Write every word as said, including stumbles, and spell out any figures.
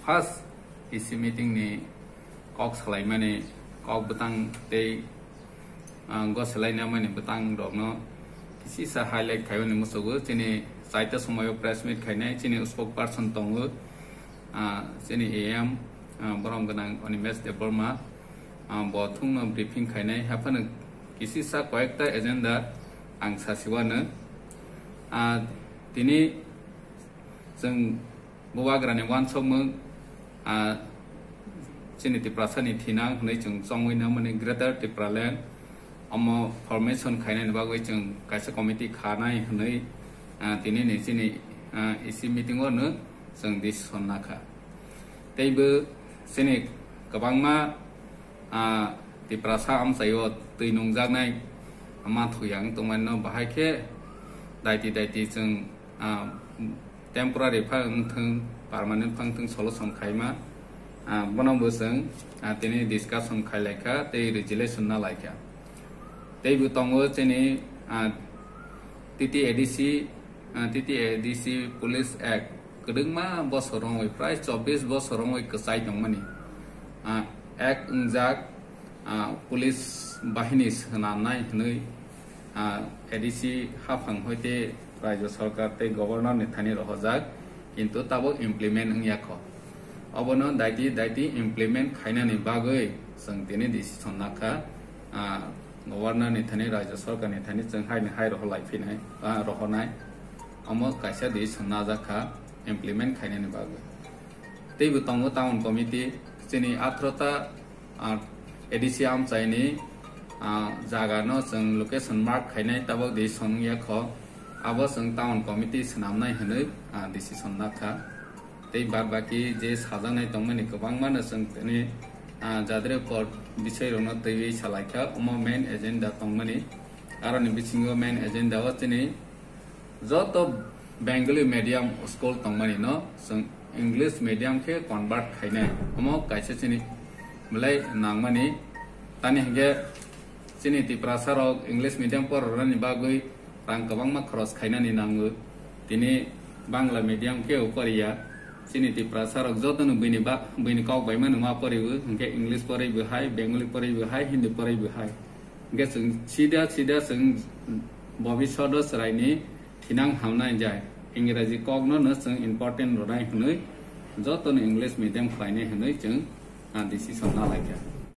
First E C meeting ni kok salaimani, kok bwtang tei, ah, go salainamani bwtang rokno kisisa highlight khaimani musugo. Chini chaita somoyo press meet khainai, chini spokesperson tongo, ah, chini A M, ah, borom gwnang Animesh Debbarma, ah, bo thungno briefing khainai, haphano kisisa koyekta agenda ang sasiwano. Ah, tini chwng Bubagrani uansukmung, ah, chini Tiprasani thinang hwnwi chwng chongwi nangmani Greater Tipraland omo formation khainani bagwi chwng kaisa committee khanai hwnwi, ah, tinini chini, ah, E C meeting o no chwng decision nakha. Teibo chini kwbangma, ah, Tiprasa amchaio twi nungjaknai manthuyang tongmani no bahai khe daiti daiti chwng, ah, temporary pha wngthwng, permanent pha wngthwng solution khaima, ah, bono bo chwng, ah, tini discussion khailaikha tei resolution nalaikha. Teibo tongo chini, ah, T T A D C, ah, T T A D C Police Act kwdwkma bosor wngwi, prai chobbish bosor wngwi kwchai tongmani, ah, act wngjak, ah, police bahini swnamnai hwnwi, ah, A D C haphang hoite Rajya Sarkar tei Governor ni thani rohorjak, kintu tabuk implement wngya kho. Obono daiti daiti implement khainani bagwi chwng tini decision nakha, ah, Governor ni thani, Rajya Sarkar ni thani chwng haini hai rohor lai phinai, ah, rohornai. Omo kaisa decision najak kha implement khainani bagwi. Teibo tongo town committee, chini atharota, ah, A D C amchaini, ah, jaga no chwng location mark khainai, tabuk decision wngya kho, abo chwng town committee swnamnai hwnwi, ah, decision nakha. Tei bad baki je sajaknai tongmani kwbangma no chwng tini, ah, jadre por bisai rokno twiwi salaikha, omo main agenda tongmani. Aroni bisingo main agenda o chini joto Bengali medium school tongmani no chwng English medium khe convert khainai, omo kaisa chini belai nangmani. Tani hinkhe chini Tiprasa rok English medium pororani bagwi rang kwbangma khoros khainani nango. Tini Bangla medium khe o poriya. Chini Tiprasa rok jotono buini ba-, buini kok bai mano ma poribo, hinkhe English poribo hai, Bengali poribo hai, Hindi poribo hai. Hinkhe chwng sida sida chwng bobishodo chwraini thinang hamnai jai. Ingraji kokno no chwng important rwnai hwnwi jotono English medium khlainai hwnwi chwng, ah, decision nalaikha.